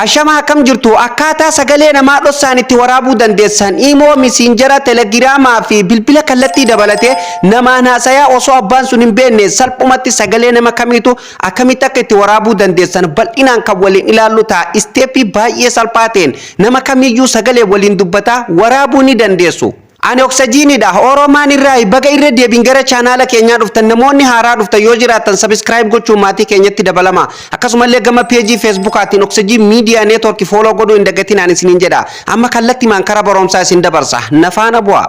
Ashama, akkam jirtu? Akkaataa sagalee namaa dhoksaan itti waraabuu dandeessan, Imo, Messenger, Telegraamaa fi bilbila kallattii dabalatee namaan haasayaa osoo abbaan sun hin beekne salphumatti sagalee nama kamiitu akkamitti akka itti waraabuu dandeessan bal'inaan kan waliin ilaallu ta'a. Step baay'ee salphaa ta'een nama kamiyyuu sagalee waliin dubbataa waraabuu ni dandeessu. Ani Oksajiinidha. Oromaan irraa baga irra deebiin gara chaanaala keenyaa dhuftan. Namoonni haaraa dhuftan yoo jiraattan, subscribe gochuun maatii keenyatti dabalama. Akkasumallee gama peejii Facebookaatiin Oksajiin Media Network follow godhuu hin dagatinaan isiniin jedha. Amma kallattimaan kara barumsaa isin dabarsa. Nafaana bu'a.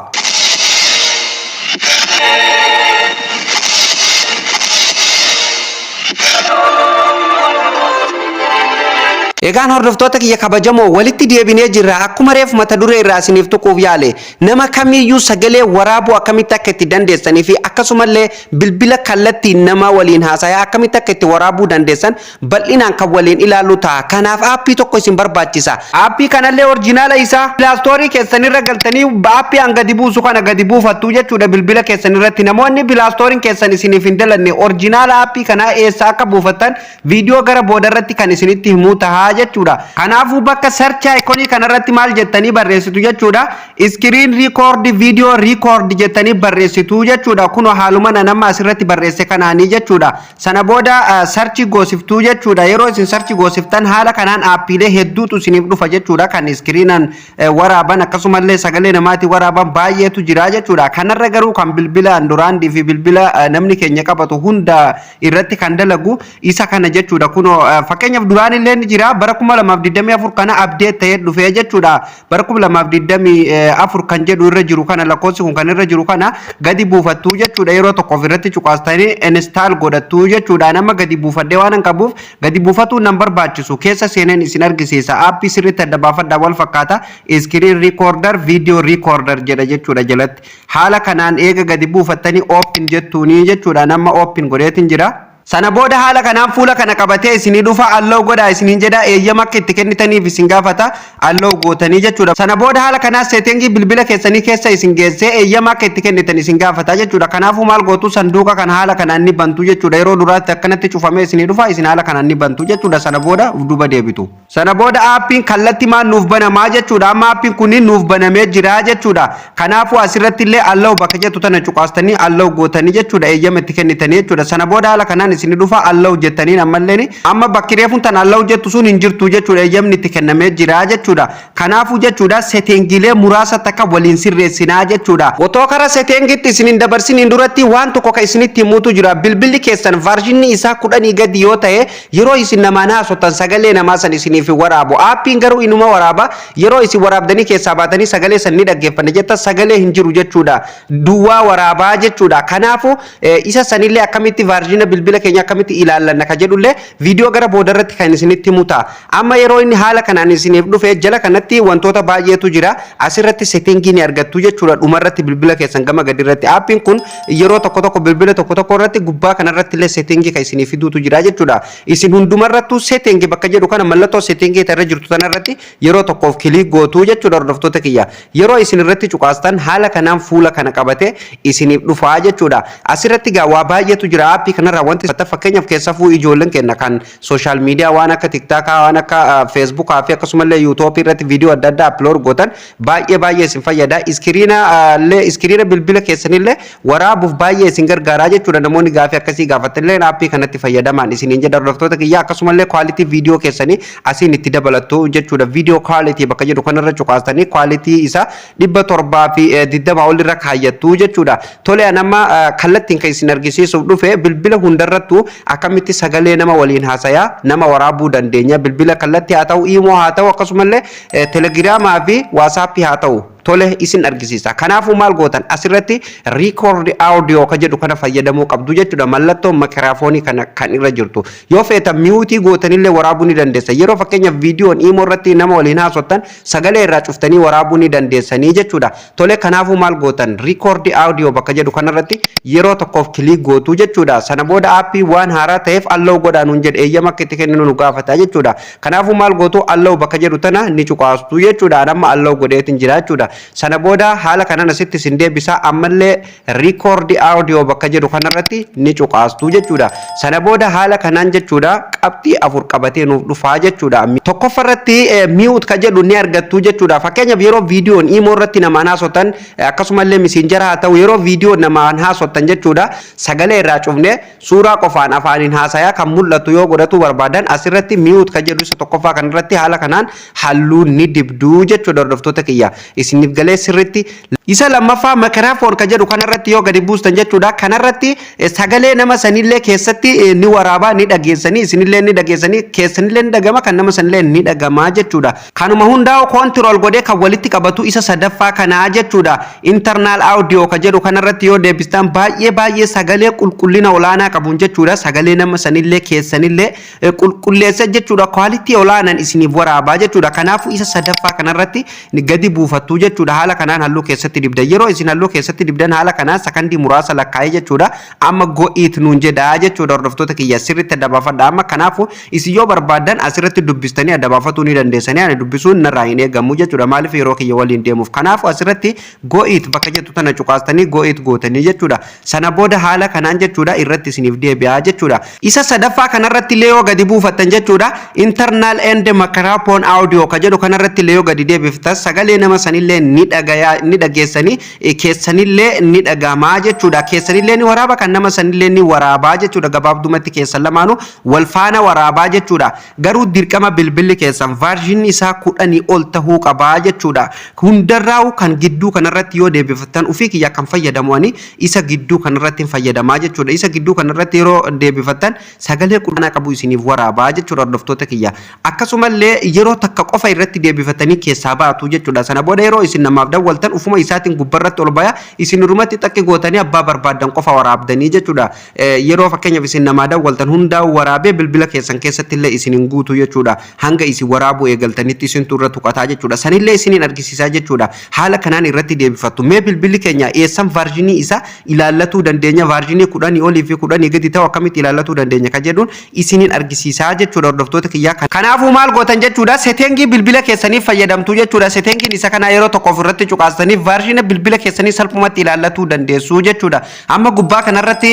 Egaan hordoftoota kiyya kabajamoo, walitti deebinee jirra. Akkuma reef mata duree irraa isiniif tuquuf yaale, nama kamiyyuu sagalee waraabuu akkamitti akka itti dandeessanii fi akkasumallee bilbila kallattiin nama waliin haasayaa akkamitti akka itti waraabuu dandeessan bal'inaan kan waliin ilaallu ta'a. Kanaaf aappii tokko isin barbaachisa. Aappii kanallee original isaa Play Store keessanirra galtanii aappii an gadi buusu kana gadi buufattu jechuudha bilbila keessan irratti. Namoonni Play Storeiin keessan isiniif hin dalanne, original aappii kanaa eessa akka buufattan viidiyoo gara boodarratti kan isinitti himuu tahaa jechuudha. Kanaafuu bakka search iconii kanarratti maal jettanii barreessitu jechuudha? Screen record, video record jettanii barreessitu jechuudha. Kun haaluma nama asirratti barreesse kanaanii jechuudha. Sana booda search goosiftuu jechuudha. Yeroo isin search goosiftan haala kanaan aappiilee hedduutu isiniif dhufa jechuudha. Kan screenaan waraaban, akkasumallee sagalee namaatiin waraaban baay'eetu jira jechuudha. Kanarra garuu kan bilbila Androidii fi bilbila namni keenya qabatu hunda irratti kan dalagu isa kana jechuudha. Kunoo fakkeenyaaf duraan illee ni jira, bara 2024 kana update ta'ee dhufee jechuudha. Bara 2024 kan jedhu irra jiru kana, lakkoofsi kun kan irra jiru kana gadi buufattuu jechuudha. Yeroo tokkoof irratti cuqaastanii install godhattuu jechuudha. Nama gadi buufadhee waan hin qabuuf gadi buufatuu nan barbaachisu, keessa seeneen isin argisiisa. Aappii sirriitti adda baafadhaa, wal fakkaata. Screen recorder, video recorder jedha jechuudha jalatti. Haala kanaan eega gadi buufattanii open jettuuni jechuudha. Nama open godheetin jira. Sana booda haala kanaan fuula kana qabatee isinii dhufa. Allow godhaa isiniin jedha, eeyyama akka itti kennitaniif isin gaafata, allow gootanii jechuudha. Sana booda haala kanaa settingii bilbila keessanii keessa isin geessee eeyyama akka itti kennitan isin gaafata jechuudha. Kanaafuu maal gootu? Sanduuqa kana haala kanaan ni bantu jechuudha. Yeroo duraatti akkanatti cufamee isinii dhufa, isin haala kanaan ni bantu jechuudha. Sana booda uf duuba deebitu. Sana booda aappiin kallattii maal nuuf banamaa jechuudha. Amma aappiin kunniin nuuf banamee jira jechuudha. Kanaafuu asirratti illee allow bakka jettu tana cuqaastanii allow gootanii jechuudha. Eeyyama itti kennitanii jechuudha. Sana booda haala kanaan isin dhufa, allow jettaniin ammallee. Amma bakki reefuun tan allow jettu sun hin jirtu jechuudha. Eeyyamni itti kennamee jira jechuudha. Kanaafuu jechuudha, settingiilee muraasa takka waliin sirreessinaa jechuudha. Otoo kara settingitti isin hin dabarsiniin duratti waan tokko kan isinitti himuutu jira. Bilbilli keessan versionni isaa 10 gadi yoo ta'e, yeroo isin namaan haasoftan sagalee namaa san isiniif hin waraabu. Aappiin garuu inuma waraaba. Yeroo isin waraabdanii keessaa baatanii sagalee san ni dhaggeeffanne jetta, sagalee hin jiru jechuudha. Duwwaa waraabaa jechuudha. Kanaafuu isa sanillee akkamitti versiona bilbila keenya akkamitti ilaallanna ka jedhullee viidiyoo gara boodarratti kan isinitti himu ta'a. Amma yeroo inni haala kanaan isiniif dhufe, jala kanatti wantoota baay'eetu jira. Asirratti settingii ni argattu jechuudha. Dhumarratti bilbila keessan gama gadiirratti aappiin kun yeroo tokko tokko bilbila tokko tokko irratti gubbaa kanarratti illee settingii kan isiniif fiduutu jira jechuudha. Isin hundumarrattuu settingii bakka jedhu kana, mallattoo settingii irra jirtu tanarratti yeroo tokkoof click gootuu jechuudha, hordoftoota kiyya. Yeroo isin irratti cuqaastan haala kanaan fuula kana qabate isiniif dhufaa jechuudha. Asirratti gaa waa baay'eetu jira aappii kanarraa. Wanti fakkeenyaaf keessafuu ijoolleen keenya kan social media waan akka TikTokaa, waan akka Facebookaa fi akkasumallee YouTubeii irratti viidiyoo adda addaa upload gootan baay'ee baay'ee isin fayyada. Screena illee, screena bilbila keessanillee waraabuuf baay'ee isin gargaaraa jechuudha. Namoonni gaafii akkasii gaafatanillee aappii kanatti fayyadamaan isiniin jedha, hordoftoota kiyya. Akkasumallee quality viidiyoo keessanii asiin itti dabalattu jechuudha. Video quality bakka jedhu kanarra cuqaastanii quality isaa 720 ol irra kaayyattu jechuudha. Tole, amma kallattiin kan isin argisiisuuf dhufe bilbila hundarrattu akkamitti sagalee nama waliin haasayaa nama waraabuu dandeenya. Bilbila kallattii haa ta'u, Imo haa ta'u, akkasumallee Telegraamaa fi WhatsAppii haa ta'u. Tole, isin argisiisa. Kanaafuu maal gootan? Asirratti record audio ka jedhu kana fayyadamuu qabdu jechuudha. Mallattoo makiraafoonii kana kan irra jirtu. Yoo feetan mute gootanillee waraabuu ni dandeessa. Yeroo fakkeenyaaf viidiyoon Imo irratti nama waliin haasoftan sagalee irraa cuftanii waraabuu ni dandeessanii jechuudha. Tole, kanaafuu maal gootan? Record audio bakka jedhu kanarratti yeroo tokkoof click gootu jechuudha. Sana booda aappii waan haaraa ta'eef allow godhaa nuun jedhe, eeyyama akka itti kenninu nu gaafata jechuudha. Kanaafuu maal gootu? Allow bakka jedhu tana ni cuqaastu jechuudha. Amma allow godheetiin jira jechuudha. Sana booda haala kanaan asitti isin deebisa. Ammallee record audio bakka jedhu kanarratti ni cuqaastu jechuudha. Sana booda haala kanaan jechuudha, qabxii afur qabatee nuuf dhufaa jechuudha. Tokkoffaa irratti mute ka jedhu ni argattu jechuudha. Fakkeenyaaf, yeroo viidiyoon Imo irratti namaan haasotan, akkasumallee Messenger haa ta'u, yeroo viidiyoo namaan haasotan jechuudha, sagalee irraa cufne suuraa qofaan afaaniin haasayaa kan mul'atu yoo godhatu barbaadan, asirratti mute ka jedhu isa tokkoffaa kanarratti haala kanaan halluu ni dibduu jechuudha. Hordoftoota kiyya, isiniif galee sirritti. Isa lammaffaa microphone ka jedhu kanarratti yoo gadi buustan jechuudha, kanarratti sagalee nama sanillee keessatti ni waraabaa, ni dhageessanii, isinillee ni dhageessanii, keessanillee ni dhagama, kan nama sanillee ni dhagamaa jechuudha. Kanuma hundaa'u control godhee kan walitti qabatu isa sadaffaa kanaa jechuudha. Internal audio ka jedhu kanarratti yoo deebistan, baay'ee baay'ee sagalee qulqullina olaanaa qabuun jechuudha, sagalee nama sanillee keessanillee qulqulleessa jechuudha. Quality olaanaan isiniif waraabaa jechuudha. Kanaafuu isa sadaffaa kanarratti gadi buufattu jechuudha. Haala kanaan halluu keessatti dibdan. Yeroo isin halluu keessatti dibdan, haala kanaan sakandii muraasa lakkaa'ee jechuudha, amma got it nuun jedhaa jechuudha. Hordoftoota kiyya, sirriitti adda baafadha amma. Kanaafuu isin yoo barbaadan asirratti dubbistanii adda baafatuu ni dandeessanii. Ani dubbisuun narraa hin eegamu jechuudha, maaliif yeroo kiyya waliin deemuuf. Kanaafuu asirratti got it bakka jettu tana cuqaastanii got it gootanii jechuudha. Sana booda haala kanaan jechuudha, irratti isiniif deebi'aa jechuudha. Isa sadaffaa kanarratti illee yoo gadi buufattan jechuudha, internal and microphone audio ka jedhu kanarratti illee yoo gadi deebiftan, sagalee nama sanillee ni dhagayaa, ni dhageessanii, keessanillee ni dhagamaa jechuudha. Keessanillee ni waraaba, kan nama sanillee ni waraabaa jechuudha. Gabaabdumatti keessan lamaanuu wal faana waraabaa jechuudha. Garuu dirqama bilbilli keessan version isaa 10 ol tahuu qabaa jechuudha. Hundarraa'u kan gidduu kanarratti yoo deebifattan, ofii kiyya kan fayyadamu ani isa gidduu kanarratti hin fayyadamaa jechuudha. Isa gidduu kanarratti yeroo deebifattan, sagalee qulqullina qabu isiniif waraabaa jechuudha. Hordoftoota kiyya, akkasumallee yeroo takka qofa irratti deebifatanii keessaa baatu jechuudha. Sana booda yeroo isin namaaf dawwaltan, ufuma isaatiin gubbarratti ol baya. Isin irrumatti xaqqi gootanii abbaa barbaaddan qofa waraabdanii jechuudha. Yeroo fakkeenyaaf isin namaa dawwaltan hundaa waraabee bilbila keessan keessatti illee isin hin guutu jechuudha. Hanga isin waraabuu eegaltanitti isintu irra tuqataa jechuudha. Sanillee isiniin argisiisaa jechuudha. Haala kanaan irratti deebifattu. Mee bilbilli keenya eessan version isaa ilaallatuu dandeenya, version 10 olii fi 10 gadi ta'u akkamitti ilaallatuu dandeenya ka jedhuun isiniin argisiisaa jechuudha, hordoftoota kiyyaa. Kanaafuu maal gootan jechuudha? Setting bilbila keessanii fayyadamtu jechuudha. Settingiin isa kanaa yeroo tokko ofirratti cuqaastanii version bilbila keessanii salphumatti ilaallatuu dandeessu jechuudha. Amma gubbaa kanarratti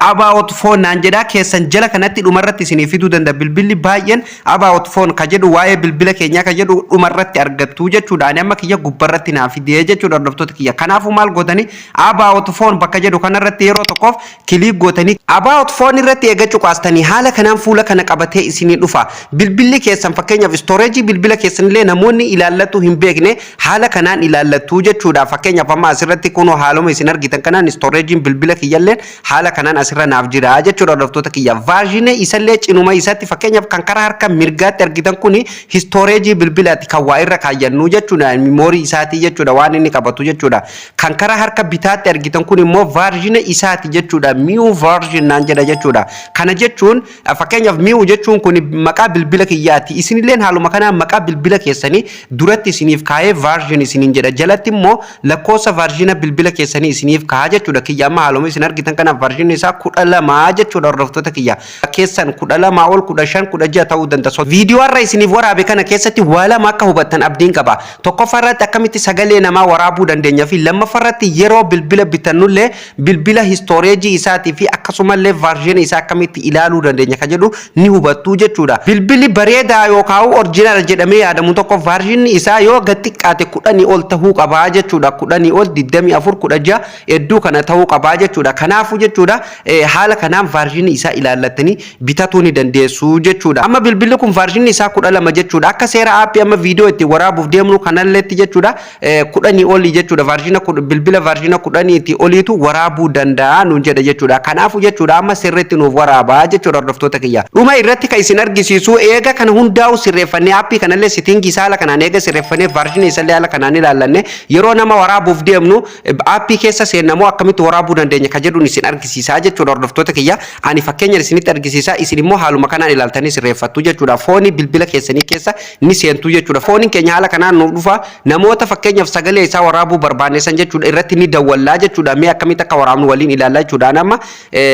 about phone naan jedhaa. Keessan jala kanatti dhumarratti isinii fiduu danda'a. Bilbilli baay'een about phone ka jedhu, waa'ee bilbila keenyaa ka jedhu dhumarratti argattu jechuudha. Ani amma kiyya gubbarratti naa fidee jechuudha, hordoftoota kiyya. Kanaafuu maal gootanii? About phone bakka jedhu kanarratti yeroo tokkoof click gootanii, about phone irratti eega cuqaastanii, haala kanaan fuula kana qabatee isinii dhufa. Bilbilli keessan, fakkeenyaaf storage bilbila keessanillee namoonni ilaallatu hin beekne haala kanaan ilaallattu jechuudha. Fakkeenyaaf, amma asirratti kunoo haaluma isin argitan kanaan storageiin bilbila kiyyallee haala kanaan asirra naaf jira jechuudha, hordoftoota kiyya. Version isallee cinuma isaatti, fakkeenyaaf kan karaa harka mirgaatti argitan kuni storage bilbilaati, kan waa irra kaayyannu jechuudha. Memory isaatii jechuudha, waan inni qabatu jechuudha. Kan karaa harka bitaatti argitan kun immoo version isaati jechuudha. New version naan jedha jechuudha. Kana jechuun, fakkeenyaaf, new jechuun kun maqaa bilbila kiyyaati. Isinilleen haaluma kanaan maqaa bilbila keessanii duratti isiniif kaayee version isiniin jedha. Jalatti immoo lakkoofsa version bilbila keessanii isiniif kaa'a jechuudha. Kiyya amma haaluma isin argitan kana version isaa 12 jechuudha, hordoftoota kiyya. Keessan 12 ol, 15, 16 ta'uu danda'a. Viidiyoo har'a isiniif waraabe kana keessatti waa lama akka hubattan abdiin qaba. Tokkoffaa irratti akkamitti sagalee namaa waraabuu dandeenya fi lammaffaa irratti yeroo bilbila bitannullee bilbila storage isaatii fi akkasumallee version isaa akkamitti ilaaluu dandeenya ka jedhu ni hubattu jechuudha. Bilbilli bareedaa yookaan original jedhamee yaadamu tokko versionni isaa yoo gad xiqqaate 10 ol tahuu qabaa jechuudha. 10 ol, 24, 16 hedduu kana tahuu qabaa jechuudha. Kanaafuu jechuudha, haala kanaan version isaa ilaallattanii bitatuu ni dandeessu jechuudha. Amma bilbilli kun versionni isaa 12 jechuudha. Akka seera app amma viidiyoo itti waraabuuf deemnu kanalleetti jechuudha, 10 olii jechuudha. Version bilbila version 10tii oliitu waraabuu danda'a nuun jedha jechuudha. Kanaafuu jechuudha, amma sirriitti nuuf waraabaa jechuudha, hordoftoota kiyya. Dhuma irratti kan isin argisiisu, eega kana hundaa'u sirreeffannee, app kanallee setting isaa haala kanaan eega sirreeffannee, version isallee haala kanaan ilaallanne, yeroo Yeroo nama waraabuuf deemnu aappii keessa seennamoo akkamitti waraabuu dandeenya ka jedhuun isin argisiisaa jechuudha. Hordoftoota kiyya, ani fakkeenya isinitti argisiisaa, isin immoo haaluma kanaan ilaaltanii sirreeffattu jechuudha. Foonii bilbila keessanii keessa ni seentu jechuudha. Fooniin keenya haala kanaan nuuf dhufa. Namoota fakkeenyaaf sagalee isaa waraabuu barbaannesan jechuudha, irratti ni dawwallaa jechuudha. Mee akkamitti akka waraabnu waliin ilaallaa jechuudha. Amma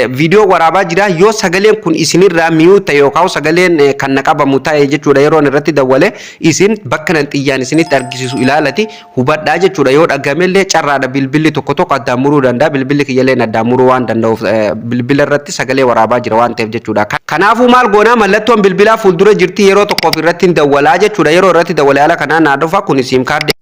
viidiyoo waraabaa jira. Yoo sagaleen kun isinirraa mute ta'e yookaan sagaleen kan na qabamu ta'e jechuudha, yeroon irratti dawwale isin bakka nan xiyyaan isinitti argisiisu ilaalati hubadhaa jechuudha. Yoo dhagamellee carraadha, bilbilli tokko tokko addaan muruu danda'a. Bilbilli kiyyalleen addaan muruu waan danda'uuf, bilbila irratti sagalee waraabaa jira waan ta'eef jechuudha. Kanaafuu maal goonaa? Mallattoon bilbilaa fuuldura jirti, yeroo tokkoof irratti hin dawwalaa jechuudha. Yeroo irratti dawwalee haala kanaan naa dhufa. Kun SIM kaardii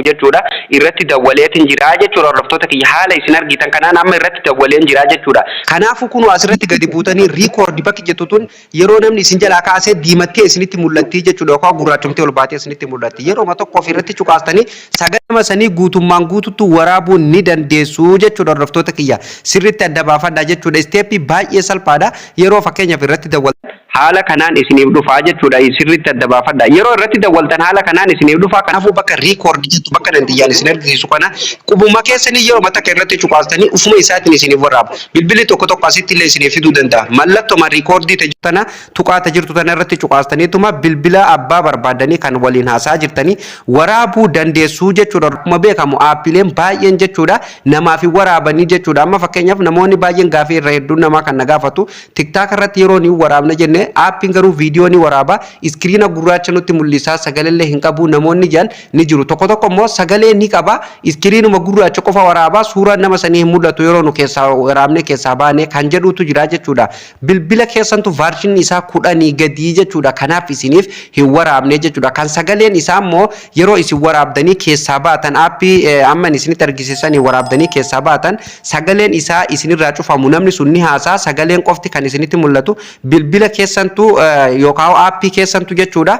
jechuudha. Irratti dawwaleetiin jira jechuudha. Hordoftoota kiyya, haala isin argitan kanaan amma irratti dawwaleen jira jechuudha. Kanaafuu kun asirratti gadi buutanii record bakki jettu tun yeroo namni isin jalaa kaasee diimattee isinitti mul'atti jechuudha, yookaan gurraachomtee ol baatee isinitti mul'atti. Yeroo tokkoof irratti cuqaastanii sagalee sanii guutummaan guututti waraabuu ni dandeessu jechuudha. Hordoftoota kiyya, sirriitti adda baafadhaa jechuudha. Isteeppii baay'ee salphaadha. Yeroo fakkeenyaaf irratti dawwaltan haala kanaan isiniif dhufaa jechuudha. Sirriitti adda baafadha. Yeroo irratti dawwaltan haala kanaan isiniif dhufaa. Kanaafuu bakka record jettu, bakka dandiyyaan isin argisiisu kana, qubuma keessanii yeroo takka irratti cuqaastanii ufuma isaatiin isiniif waraaba. Bilbilli tokko tokko asitti illee isiniif fiduu danda'a. Mallattoma riikoordii tana tuqaata jirtu tana irratti cuqaastaniituma bilbila abbaa barbaadanii kan waliin haasaa jirtanii waraabuu dandeessuu jechuudha. Akkuma beekamu aappiileen baay'een jechuudha namaaf hin waraabanii jechuudha. Amma fakkeenyaaf namoonni baay'een gaafii irra hedduun namaa kan na gaafatu, TikTok irratti yeroo ni waraabna jenne, aappiin garuu viidiyoo ni waraaba, iskiriina gurraacha nutti mul'isaa, sagalee hin qabu namoonni jedhan ni jiru. Tokko tokko immoo sagalee ni qaba, iskiriinuma gurraacha qofa waraabaa, suuraan nama sanii hin mul'atu yeroo nu keessaa waraabne keessaa baane kan jedhutu jira jechuudha. Bilbila keessantu version isaa 10 gadii jechuudha. Kanaaf isiniif hin waraabne jechuudha. Kan sagaleen isaa immoo yeroo isin waraabdanii keessaa baatan, aappii amma isinitti argisiisanii waraabdanii keessaa baatan, sagaleen isaa isinirraa cufamu, namni sun ni haasaa, sagaleen qofti kan isinitti mul'atu, bilbila keessantu yookaan aappii keessantu jechuudha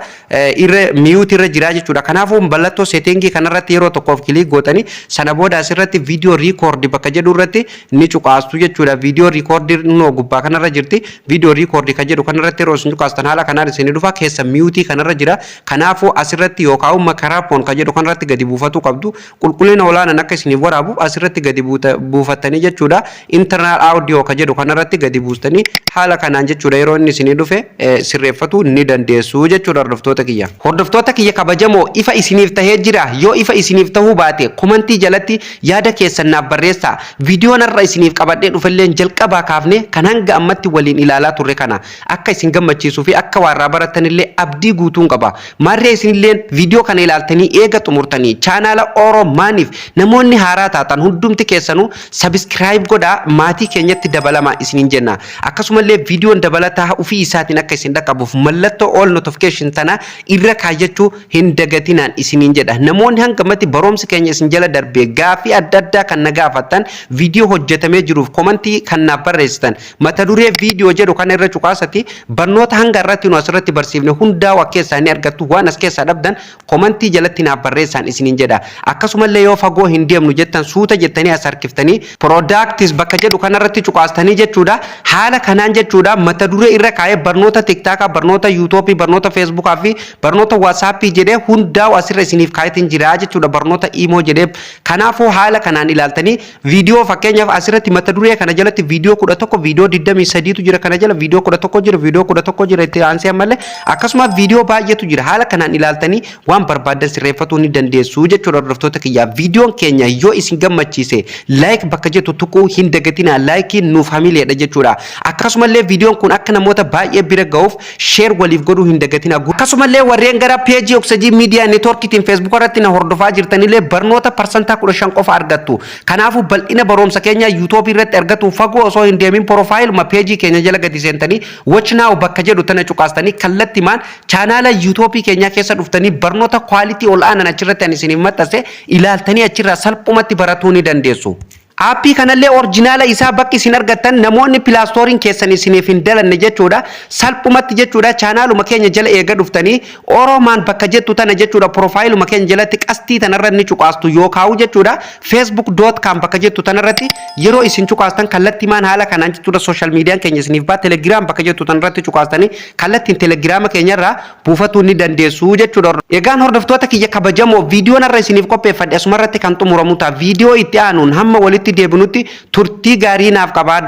irra mute irra jira jechuudha. Kanaafuu mallattoo seetingii kanarratti yeroo tokkoof click gootanii, sana booda asirratti video record bakka jedhu irratti ni cuqaastu jechuudha. Video record noo gubbaa kanarra jirti. Video record kan jedhu kanarratti yeroo isin cuqaastan haala kanaan isin dhufa. Keessa mute kanarra jira. Kanaafuu asirratti yookaan microphone kan jedhu kanarratti gadi buufatuu qabdu. Qulqullina olaanaan akka isiniif waraabuuf asirratti gadi buufattanii jechuudha. Internal audio kan jedhu kanarratti gadi buustanii haala kanaan jechuudha, yeroo inni isinii dhufe sirreeffatu ni dandeessu jechuudha, hordoftoota kiyya. Hordoftoota kiyya kabajamoo, ifa isiniif tahee jira. Yoo ifa isiniif tahuu baate komantii jalatti yaada keessan naaf barreessaa. Viidiyoon har'a isiniif qabadhee dhufelleen jalqabaa kaafne kan hanga ammatti waliin ilaalaa turre kana akka isin gammachiisuu fi akka waarraa barattanillee abdii guutuun qaba. Maarree isinilleen viidiyoo kana ilaaltanii eega xumurtanii, chaanaala Oromaaniif namoonni haaraa taatan hundumti keessanuu subscribe godhaa, maatii keenyatti dabalamaa isiniin jenna. Akkasumallee viidiyoon dabalataa ofii isaatiin akka isin dhaqqabuuf mallattoo all notification tana irra kaayyachuu hin dagatinaan isiniin jedha. Namoonni hangamatti barumsi keenya isin jala darbee gaafii adda addaa kan na gaafattan, viidiyoo hojjetamee jiruuf komantii kan naaf barreessitan, mata duree viidiyoo jedhu kana irra cuqaasati barnoota hanga irratti nu asirratti barsiifne hundaa waa keessaa ni argattu. Waan as keessaa dhabdan komantii jalatti naaf barreessaan isiniin jedha. Akkasumallee yoo fagoo hin deemnu jettan, suuta jettanii as harkiftanii products bakka jedhu kanarratti cuqaastanii jechuudha. Haala kanaan jechuudha, mata duree irra kaa'ee barnoota TikTokaa, barnoota YouTubeii, barnoota Facebookaa fi barnoota WhatsAppii jedhee hundaa'u asirra isiniif kaayetiin jira jechuudha, barnoota imo jedhee. Kanaafuu haala kanaan ilaaltanii viidiyoo fakkeenyaaf asirratti mata duree kana jalatti viidiyoo 11, viidiyoo 23tu jira, kana jala viidiyoo 11 jira, viidiyoo 11 jira, itti aansee ammallee akkasuma viidiyoo baay'eetu jira. Haala kanaan ilaaltanii waan barbaadan sirreeffatuu ni dandeessu jechuudha. Hordoftoota kiyyaa, viidiyoon keenya yoo isin gammachiise like bakka jettu tuquu hin dagatinaa. Laayikiin nuuf hamileedha jechuudha. Akkasumallee viidiyoon kun akka namoota baay'ee bira ga'uuf share waliif godhuu hin dagatinaa. Akkasumallee warreen gara peejii Oksajii Miidiyaa Neetworkiitiin Facebook irratti na hordofaa jirtanillee barnoota 15% qofa argattu. Kanaafuu bal'ina barumsa keenya YouTubeii irratti argatu fagoo osoo hin deemin porofaayiluma peejii keenya jala gadi seentanii watch now bakka jedhu tana cuqaastanii kallattimaan chaanaala YouTubeii keenyaa keessa dhuftanii barnoota quality ol aanan achirratti ani isiniif maxxanse ilaaltanii achirraa salphumatti baratuu ni dandeessu. Aappii kanallee original isaa bakki isin argattan, namoonni Play Storeiin keessan isiniif hin dalanne jechuudha. Salphumatti jechuudha, chaanaaluma keenya jala eega dhuftanii Oromaan bakka jettu tana jechuudha, profileuma keenya jalatti qastii tanarra ni cuqaastu yookaan jechuudha, facebook.com bakka jettu tanarratti yeroo isin cuqaastan kallattimaan haala kanaan jechuudha, social mediaan keenya isiniif baa. Telegram bakka jettu tanarratti cuqaastanii kallattiin Telegrama keenyarraa buufatuu ni dandeessu jechuudha. Egaan hordoftoota kiyya kabajamoo, viidiyoon irra isiniif qopheeffadhe asumarratti kan xumuramu ta'a. Viidiyoo itti aanuun hamma walitti deebinutti turtii gaarii naaf qabaadha.